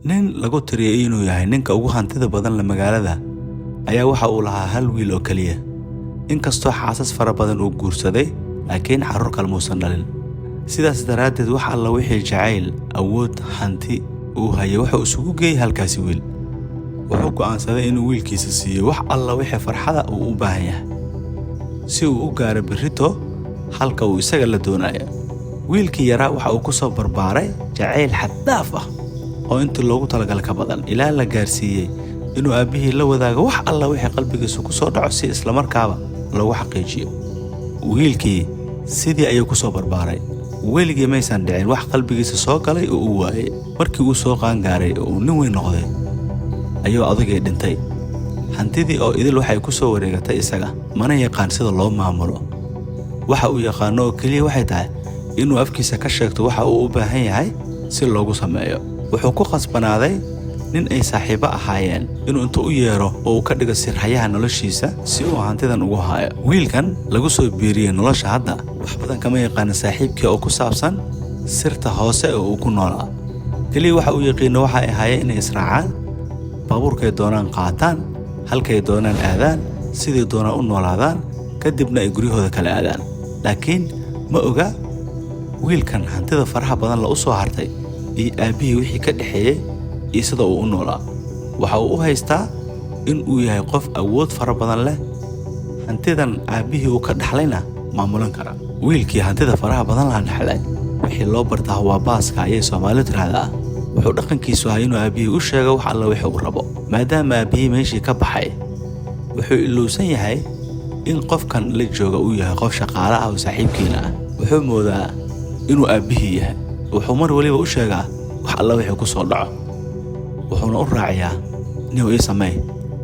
Nin lagu tiriyay inuu yahay ninka ugu hantida badan la magaalada ayaa waxa uu lahaa hal wiil oo keliya. Inkastoo xaasas fara badan uu guursaday, laakiin carruur kale muusan dhalin. Sidaas daraaddeed, wax alla wixii jacayl, awood, hanti uu hayay wuxuu isugu geeyey halkaasi wiil. Wuxuu go'aansaday inuu wiilkiisa siiyo wax alla wixii farxada uu u baahan yahay, si uu u gaaro berrito halka uu isaga la doonayo. Wiilkii yaraa waxa uu ku soo barbaaray jacayl xad dhaaf ah oo intii loogu talagalay ka badan, ilaa la gaarsiiyey inuu aabbihii la wadaago wax alla wixii qalbigiisa ku soo dhaco si islamarkaaba loogu xaqiijiyo. Wiilkii sidii ayuu ku soo barbaaray. Weligii maysan dhicin wax qalbigiisa soo galay oo uu waayey. Markii uu soo qaangaaray oo uu nin weyn noqday, ayuu odagii dhintay. Hantidii oo idil waxay ku soo wareegatay isaga, mana yaqaan sida loo maamulo. Waxa uu yaqaano oo keliya waxay tahay inuu afkiisa ka sheegto waxa uu u baahan yahay si loogu sameeyo. Wuxuu ku khasbanaaday nin ay saaxiibo ahaayeen inuu intuu u yeero oo uu ka dhigo sirhayaha noloshiisa si uu hantidan ugu hayo. Wiilkan lagu soo biiriyey nolosha hadda wax badan kama yaqaano saaxiibkii oo ku saabsan sirta hoose oo uu ku noolaa. Keliya waxa uu yaqiino waxay ahaayeen inay israacaan, baabuurkay doonaan qaataan, halkay doonaan aadaan, sidii doonaan u noolaadaan, kadibna ay guryahooda kala aadaan. Laakiin ma oga wiilkan hantida faraha badan la u soo hartay iyo aabbihii wixii ka dhexeeyey iyo sida uu u noolaa. Waxa uu u haystaa in uu yahay qof awood fara badan leh, hantidan aabbihii uu ka dhaxlayna maamulan kara. Wiilkii hantida faraha badan laha dhaxlay, wixii loo bartaa waa baaska, ayay Soomaalidu tiraahdaa. Wuxuu dhaqankiisu ahaa inuu aabbihii u sheego wax alla wixii uu rabo. Maadaama aabbihii meeshii ka baxay, wuxuu ilowsan yahay in qofkan la jooga uu yahay qof shaqaale ah oo saaxiibkiina ah. Wuxuu moodaa inuu aabbihii yahay. Wuxuu mar waliba u sheegaa wax alla wixii ku soo dhaco, wuxuuna u raaciyaa, "Niyow, ii sameey,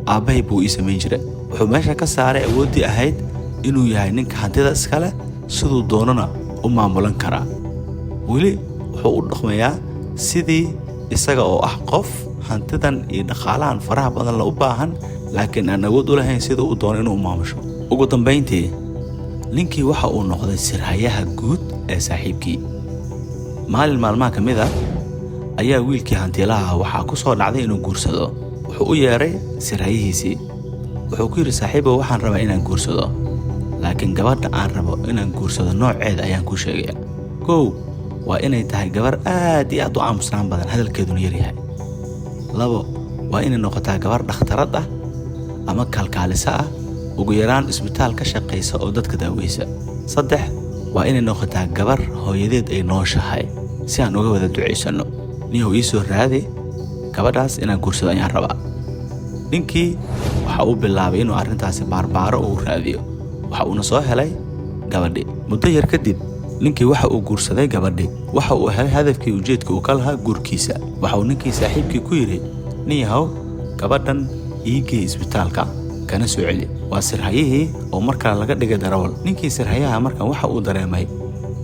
aabbahay buu ii samayn jiray." Wuxuu meesha ka saaray awooddii ahayd inuu yahay ninka hantida iskale, siduu doonana u maamulan karaa. Weli wuxuu u dhaqmayaa sidii isaga oo ah qof hantidan iyo dhaqaalahan faraha badan la u baahan, laakiin aan awood u lahayn sida uu doono inuu u maamusho. Ugu dambayntii, ninkii waxa uu noqday sirhayaha guud ee saaxiibkii. Maalin maalmaha ka mid ah ayaa wiilkii hantiilaha waxaa ku soo dhacday inuu guursado. Wuxuu u yeedhay sirhayihiisii. Wuxuu ku yidhi, "Saaxiibow, waxaan rabaa inaan guursado, laakiin gabadha aan rabo inaan guursado nooceeda ayaan kuu sheegaya. Kow, waa inay tahay gabar aad iyo aad u aamusnaan badan, hadalkeeduna yaryahay. Labo, waa inay noqotaa gabar dhakhtarad ah ama kalkaaliso ah, ugu yaraan isbitaal ka shaqaysa oo dadka daaweysa. Saddex, waa inay noqotaa gabar hooyadeed ay nooshahay si aan uga wada ducaysanno. Niyow, ii soo raadi gabadhaas, inaan guursado ayaan rabaa." Ninkii waxa uu bilaabay inuu arrintaasi baarbaaro oo u raadiyo. Waxa uuna soo helay gabadhi. Muddo yar kadib, ninkii waxa uu guursaday gabadhi. Waxa uu helay hadafkii, ujeedka uu ka lahaa guurkiisa. Waxa uu ninkii saaxiibkii ku yidhi, "Nin yahow, gabadhan ii geey isbitaalka kana soo celi." Waa sirhayihii oo mar kale laga dhigay darawal. Ninkii sirhayaha markan waxa uu dareemay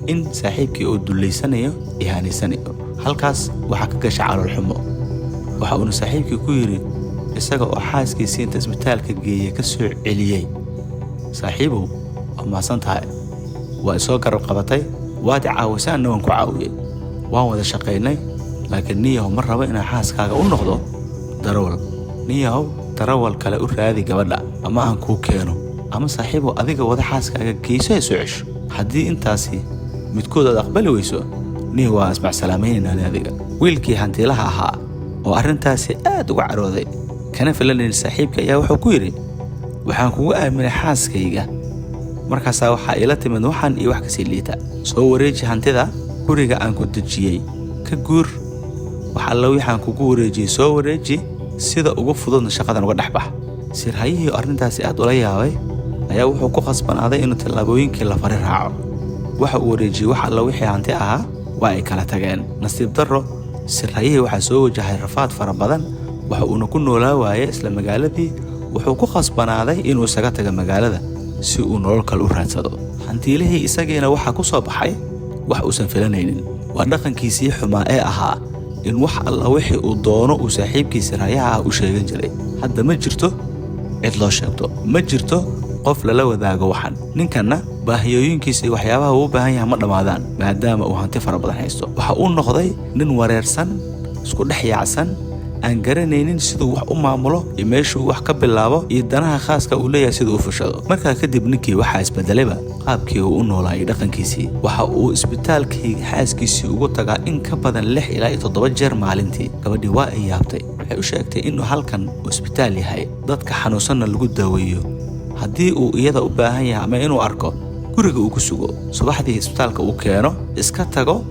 in saaxiibkii uu dullaysanayo, ihaanaysanayo. Halkaas waxaa ka gashay calool xumo. Waxa uuna saaxiibkii ku yidhi, isaga oo xaaskiisii inta isbitaalka geeye ka soo celiyey, "Saaxiibow, waa mahadsan tahay, waa isoo garab qabatay, waad i caawisay, anna waan ku caawiyey, waan wada shaqaynay, laakiin niyahow, ma rabo inaan xaaskaaga u noqdo darawal. Niyahow, darawal kale u raadi gabadha, ama aan kuu keeno, ama saaxiibow, adiga wada xaaskaaga geyso ee soo cesho. Haddii intaasi midkood aad aqbali weyso, niyo, waa ismacsalaamaynayna adiga." Wiilkii hantiilaha ahaa oo arrintaasi aad uga carooday kana filanayn saaxiibka ayaa wuxuu ku yidhi, "Waxaan kugu aaminay xaaskayga, markaasaa waxaa iila timid waxaan iyo wax kasii liita. Soo wareeji hantida, guriga aan ku dejiyey ka guur, wax alla waxaan kugu wareejiyey soo wareeji, sida ugu fududna shaqadan uga dhex bax." Sirhayihii oo arrintaasi aad ula yaabay ayaa wuxuu ku khasbanaaday inuu tallaabooyinkii la fari raaco. Waxa uu wareejiyey wax alla wixii hanti ahaa. Waa ay kala tageen. Nasiib darro, sirhayihii waxaa soo wajahay rafaad fara badan. Waxa uuna ku noolaa waayey isla magaaladii. Wuxuu ku khasbanaaday inuu isaga tago magaalada si uu nolol kale u raadsado. Hantiilihii isagiina waxaa ku soo baxay wax uusan filanaynin. Waa dhaqankiisii xumaa ee ahaa in wax alla wixii uu doono uu saaxiibkii sirhayaha ah u sheegan jiray. Hadda ma jirto cid loo sheegto, ma jirto qof lala wadaago waxan. Ninkanna baahiyooyinkiisa iyo waxyaabaha uu u baahan yahay ma dhammaadaan, maadaama uu hanti fara badan haysto. Waxa uu noqday nin wareersan. Isku dhex yaacsan, aan garanaynin siduu wax u maamulo iyo meeshuu wax ka bilaabo iyo danaha khaaska uu leeyahay siduu u fushado. Markaa kadib ninkii waxaa isbedelayba qaabkii uu u noolaa iyo dhaqankiisii. Waxa uu isbitaalkii xaaskiisii ugu tagaa in ka badan 6 ilaa iyo 7 jeer maalintii. Gabadhii waa ay yaabtay. Waxay u sheegtay inuu halkan uu isbitaal yahay, dadka xanuunsanna lagu daaweeyo. Haddii uu iyada u baahan yahay ama inuu arko, guriga uu ku sugo, subaxdii isbitaalka uu keeno, iska tago,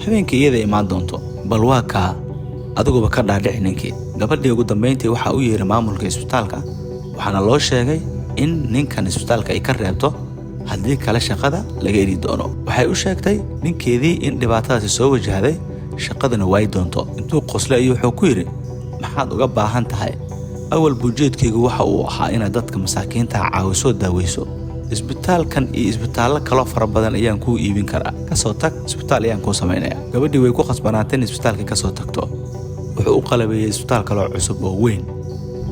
habeenkii iyada imaan doonto. Bal waa kaa, adiguba ka dhaadhici ninkii. Gabadhii ugu dambayntii waxaa u yeeray maamulka isbitaalka, waxaana loo sheegay in ninkan isbitaalka ay ka reebto, haddii kale shaqada laga eri doono. Waxay u sheegtay ninkeedii in dhibaatadaasi soo wajahday, shaqadana waay doonto. Intuu qoslay ayuu wuxuu ku yidhi: "Maxaad uga baahan tahay? Awal buujeedkaygu waxa uu ahaa inaad dadka masaakiinta caawisoo daaweyso. Isbitaalkan iyo isbitaallo kaloo fara badan ayaan kuu iibin karaa. Kasoo tag, isbitaal ayaan kuu samaynaya." Gabadhii way ku khasbanaatay in isbitaalka kasoo tagto. Wuxuu u qalabeeyey isbitaal kaloo cusub oo weyn,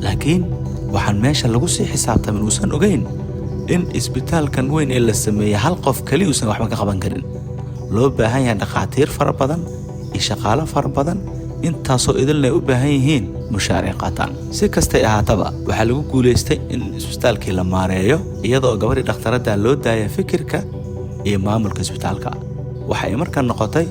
laakiin waxaan meesha lagu sii xisaabtamin uusan ogeyn in isbitaalkan weyn ee la sameeyey hal qof keli uusan waxba ka qaban karin, loo baahan yahay dhakhaatiir fara badan iyo shaqaalo fara badan, intaasoo idilna ay u baahan yihiin mushaar ay qaataan. Si kastay ahaataba, waxaa lagu guulaystay in isbitaalkii la maareeyo, iyadoo gabadhii dhakhtaradda loo daaya fikirka iyo maamulka isbitaalka. Waxa ay markaa noqotay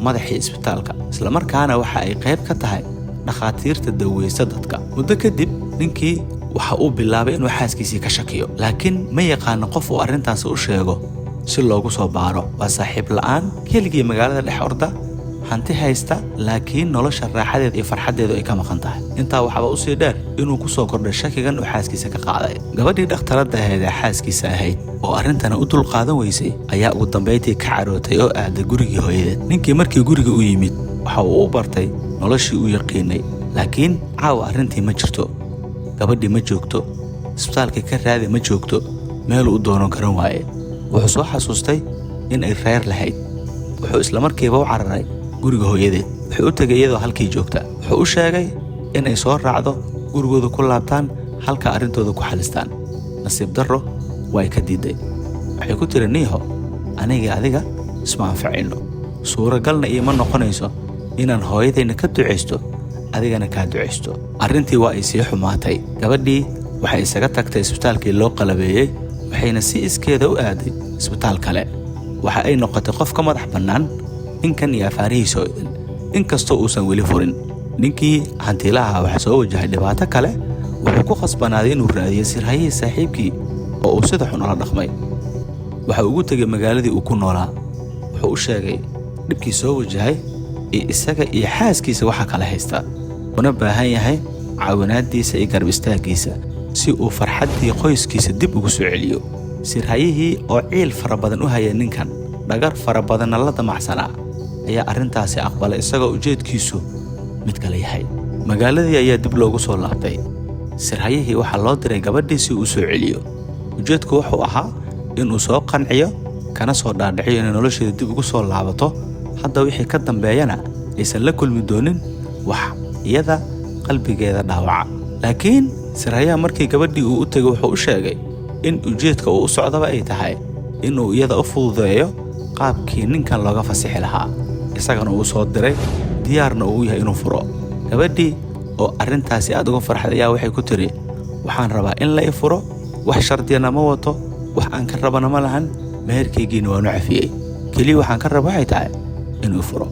madaxii isbitaalka, islamarkaana waxa ay qayb ka tahay dhakhaatiirta daweysa dadka. Muddo kadib ninkii waxa uu bilaabay inuu xaaskiisii ka shakiyo, laakiin ma yaqaano qof uu arrintaasi u sheego si loogu soo baaro. Waa saaxiib la'aan, keligii magaalada dhex orda, hanti haysta, laakiin nolosha raaxadeeda iyo farxaddeedu ay ka maqan tahay. Intaa waxaaba usii dheer inuu ku soo kordhay shakigan uu xaaskiisa ka qaaday. Gabadhii dhakhtaradda ahayd ee xaaskiisa ahayd oo arrintana u dulqaadan weysay ayaa ugu dambayntii ka carootay oo aaday gurigii hooyadeed. Ninkii markii guriga u yimid waxa uu u bartay noloshii uu yaqiinay, laakiin caawa arrintii ma jirto. Gabadhii ma joogto, isbitaalkii ka raadi ma joogto, meeluu u doono garan waaye. Wuxuu soo xasuustay in ay reer lahayd. Wuxuu islamarkiiba u cararay guriga hooyadeed. Wuxuu u tegay iyadoo halkii joogta. Wuxuu u sheegay in ay soo raacdo, gurigooda ku laabtaan, halka arrintooda ku xalistaan. Nasiib darro, way ka diiday. Waxay ku tiri: "Niiho, aniga adiga isma anfacayno, suuragalna iima noqonayso inaan hooyadayna ka ducaysto, adigana kaa ducaysto." Arrintii waa ay sii xumaatay. Gabadhii waxay isaga tagtay isbitaalkii loo qalabeeyey, waxayna si iskeeda u aaday isbitaal kale. Waxa ay noqotay qof ka madax bannaan ninkan iyo afaarihiisa oo idil, inkastoo uusan weli furin. Ninkii hantiilaha waxaa soo wajahay dhibaato kale. Wuxuu ku khasbanaaday inuu raadiyo sirhayihii saaxiibkii oo uu sida xun ula dhaqmay. Waxa ugu tegay magaaladii uu ku noolaa. Wuxuu u sheegay dhibkii soo wajahay iyo isaga iyo xaaskiisa waxa kala haysta, una baahan yahay caawinaaddiisa iyo garab istaaggiisa si uu farxaddii qoyskiisa dib ugu soo celiyo. Sirhayihii oo ciil fara badan u haya ninkan, dhagar fara badanna la damacsanaa, ayaa arrintaasi aqbalay, isagoo ujeedkiisu mid kale yahay. Magaaladii ayaa dib loogu soo laabtay. Sirhayihii waxaa loo diray gabadhii si uu soo celiyo. Ujeedku wuxuu ahaa inuu soo qanciyo kana soo dhaadhiciyo inay nolosheeda dib ugu soo laabato, hadda wixii ka dambeeyana aysan la kulmi doonin wax iyada qalbigeeda dhaawaca. Laakiin sirhayaha markii gabadhii uu u tegay wuxuu u sheegay in ujeedka uu u socdaba ay tahay inuu iyada u fududeeyo qaabkii ninkan looga fasixi lahaa, isagana uu soo diray, diyaarna uu yahay inuu furo. Gabadhii oo arrintaasi aad uga farxday ayaa waxay ku tiri: "Waxaan rabaa in la i furo, wax shardiyana ma wato, wax aan ka rabana ma lahan, meherkaygiina waanu cafiyey, keliya waxaan ka raba waxay tahay inuu i furo."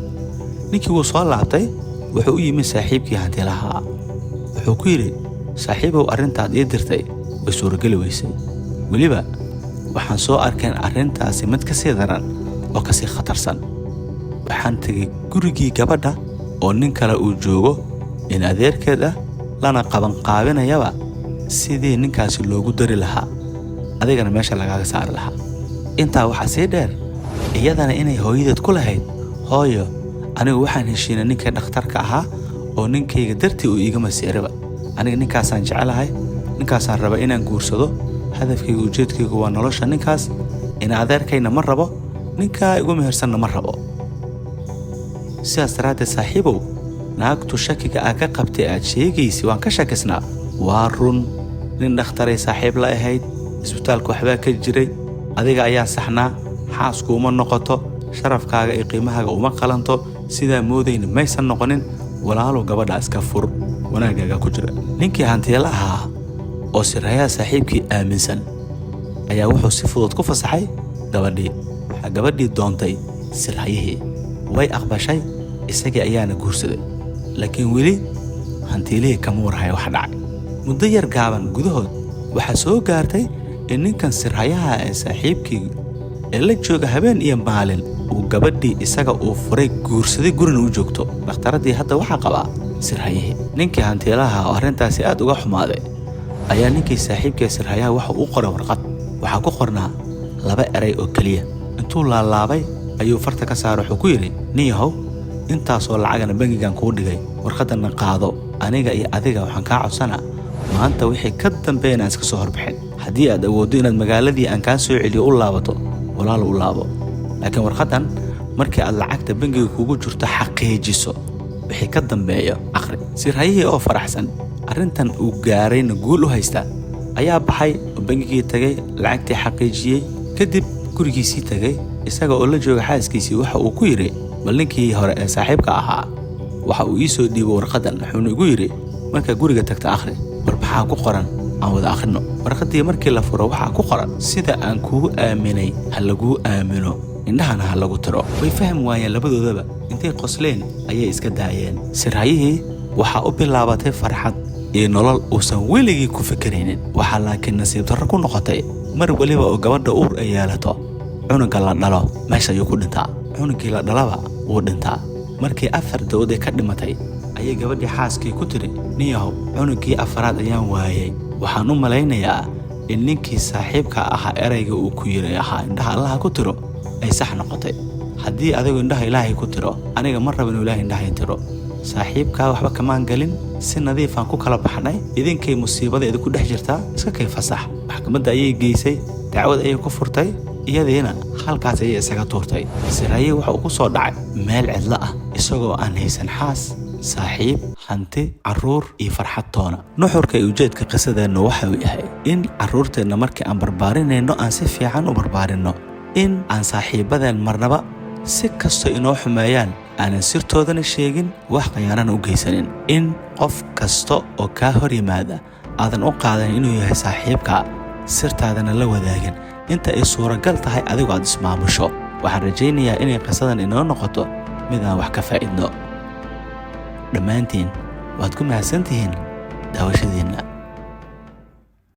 Ninkii wuu soo laabtay. Wuxuu u yimid saaxiibkii hantilahaa. Wuxuu ku yidhi: "Saaxiibow, arrintaad ii dirtay way suurageli weysay. Weliba waxaan soo arkeen arrintaasi mid ka sii daran oo ka sii khatarsan. Waxaan tegey gurigii gabadha oo nin kale uu joogo, in adeerkeed ah, lana qabanqaabinayaba sidii ninkaasi loogu dari lahaa, adigana meesha lagaaga saari lahaa. Intaa waxaa sii dheer iyadana inay hooyadeed ku lahayd: 'Hooyo, anigu waxaan heshiinay ninkii dhakhtarka ahaa oo ninkayga dartii uu iiga masiiriba. Aniga ninkaasaan jecelahay, ninkaasaan raba inaan guursado. Hadafkayga, ujeedkaygu waa nolosha ninkaas. In adeerkayna ma rabo, ninkaa igu mehersanna ma rabo. Sidaas daraaddeed, saaxiibow, naagtu shakiga aa ka qabtay aad sheegaysa waan ka shakisnaa. Waa run, nin dhakhtaray saaxiib la ahayd, isbitaalka waxbaa ka jiray, adiga ayaa saxnaa. Xaasku uma noqoto, sharafkaaga iyo qiimahaaga uma qalanto, sidaa moodayna maysan noqonin. Walaalow, gabadha iska fur, wanaaggaaga ku jira. Ninkii hantiila ahaa oo sirhayaha saaxiibkii aaminsan ayaa wuxuu si fudud ku fasaxay gabadhii. Waxaa gabadhii doontay sirhayihii, way aqbashay, isagii ayaana guursaday. Laakiin weli hantiilihii kama warhayo wax dhacay. Muddo yar gaaban gudahood waxaa soo gaartay in ninkan sirhayaha ee saaxiibkii ee la jooga habeen iyo maalin uu gabadhii isaga uu furay guursaday, gurina u joogto. Dhakhtaradii hadda waxaa qabaa sirhayihii. Ninkii hantiilaha oo arrintaasi aad uga xumaaday ayaa ninkii saaxiibkii sirhayaha waxa uu qoray warqad. Waxaa ku qornaa laba eray oo keliya. Intuu laalaabay ayuu farta ka saaray. Wuxuu ku yidhi, "Nin yahow, intaasoo lacagana bangigan kuu dhigay, warqaddanna qaado. Aniga iyo adiga waxaan kaa codsanaa maanta wixii ka dambeeya inaan iska soo horbixin. Haddii aad awooddo inaad magaaladii aan kaa soo celiyo u laabato, walaal, u laabo. Laakiin warqaddan markii aad lacagta bangiga kugu jirto xaqiijiso, wixii ka dambeeyo aqri." Sirhayihii oo faraxsan, arrintan uu gaarayna guul u haysta, ayaa baxay oo bangigii tagay, lacagtii xaqiijiyey, kadib gurigiisii tagay. Isaga oo la jooga xaaskiisii waxa uu ku yidhi, "Bal ninkii hore ee saaxiibka ahaa waxa uu ii soo dhiibo warqaddan, wuxuuna igu yidhi markaa guriga tagta akhri. Bal maxaa ku qoran? Aan wada akhrino." Warqaddii markii la furo waxaa ku qoran, "Sida aan kugu aaminay ha laguu aamino, indhahana ha lagu tiro." Way fahmi waayeen labadoodaba. Intay qosleen ayay iska daayeen. Sirhayihii waxaa u bilaabatay farxad iyo nolol uusan weligii ku fikeraynin. Waxaa laakiin nasiib darro ku noqotay, mar weliba oo gabadha uur ay yeelato, cunuga la dhalo meesha ayuu ku dhintaa. Cunugii la dhalaba wuu dhintaa. Markii 4 da'ood ay ka dhimatay ayay gabadhii xaaskii ku tiri, "Ninyahow, cunugii afaraad ayaan waayay. Waxaan u malaynayaa in ninkii saaxiibka ahaa erayga uu ku yiri ahaa indhaha Allaha ku tiro ay sax noqotay. Haddii adigu indhaha Ilaahay ku tiro, aniga ma rabo inuu Ilaahay indhahay tiro. Saaxiibkaa waxba kamaan galin, si nadiifaan ku kala baxnay. Idinkay musiibada idinku dhex jirtaa, iska kay fasax." Maxkamadda ayay geysay, dacwad ayay ku furtay, iyadiina halkaas ayay isaga tuurtay. Sirhaye waxa uu ku soo dhacay meel cidlo ah, isagoo aan haysan xaas, saaxiib, hanti, carruur iyo farxad toona. Nuxurka iyo ujeedka qisadeennu waxa uu yahay in carruurteenna markii aan barbaarinayno aan si fiican u barbaarinno, in aan saaxiibadeen marnaba si kastoo inoo xumeeyaan aanan sirtoodana sheegin, wax khayaanana u geysanin, in qof kasta oo kaa hor yimaada aadan u qaadan inuu yahay saaxiibka, sirtaadana la wadaagin inta ay suuragal tahay adigu aad ismaamusho. Waxaan rajaynayaa inay qisadan inoo noqoto mid aan wax ka faa'idno. Dhammaantiin waad ku mahadsantihiin daawashadiinna.